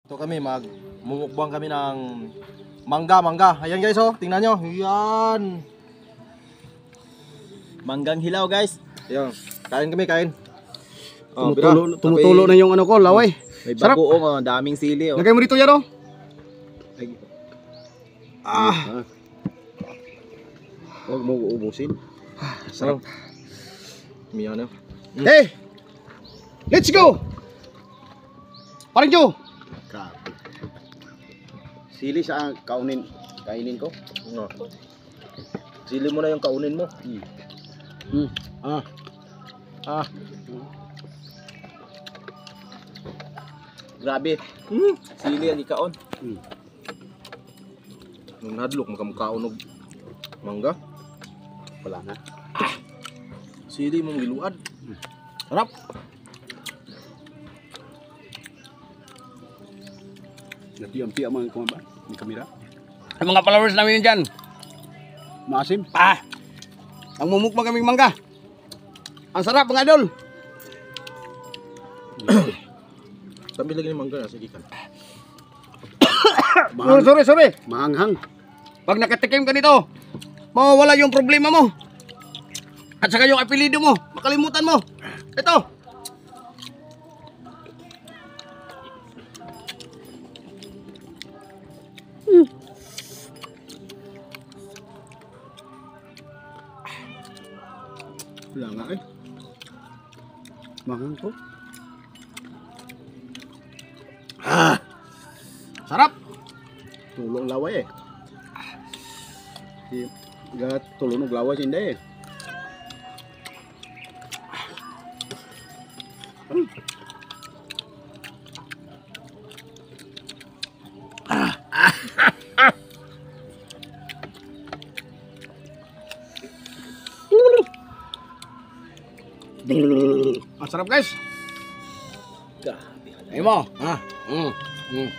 Ito kami, magmumukbang kami ng mangga, mangga. Ayan guys, oh, tingnan nyo. Yan. Manggang hilaw, guys. Ayan. Kain kami, kain. Oh, bira. Tumutulo, tumutulo na yung ano ko, laway. May Sarap. bagoong, oh, daming sili, oh. Lagay mo dito yan, oh. Ay, Ah, huwag mo uubusin. Sarap. May ano. Hey! Let's go! Parang Joe! Grabe. Sili sa kaunin, kainin ko. No. Sili mo na yung kaunin mo. Ah. Ah. Grabe. Sili ang ikaon. Nung nadlok, makamukhaon og mangga. Wala na. Sili mong giluad. Sarap. Napiyampi ang mga kumaba. May kamera. Ang mga followers namin dyan. Maasim. Ah! Ang mumukbang kaming mangga. Ang sarap, mga idol. Tabi lagi ng mangga na, sige kan. Oh, sorry, sorry. Maanghang. Pag nakatikim ka nito, mawawala yung problema mo. At saka yung apelido mo, makalimutan mo. Ito. Wala nga eh. Maanghang ko. Sarap. Tulong laway eh. Si gat tulong og laway sinda eh. Ang sarap, guys. Grabe. Ayun mo. Ah. Mm. Mm.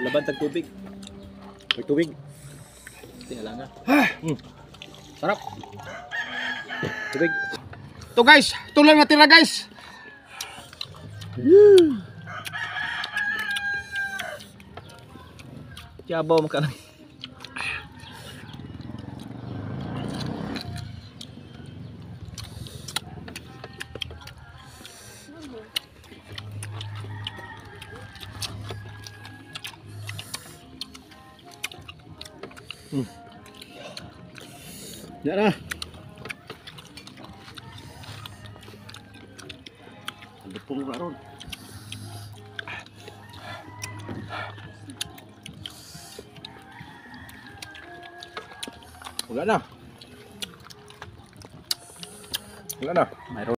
Laban tag tubig. May tubig. Tingala nga. Sarap. Tubig. Ito guys, ito lang natira, guys. Kiyabaw mo ka lang. Yan na. Lupong na ron. Wala na. Wala na. Mayroon.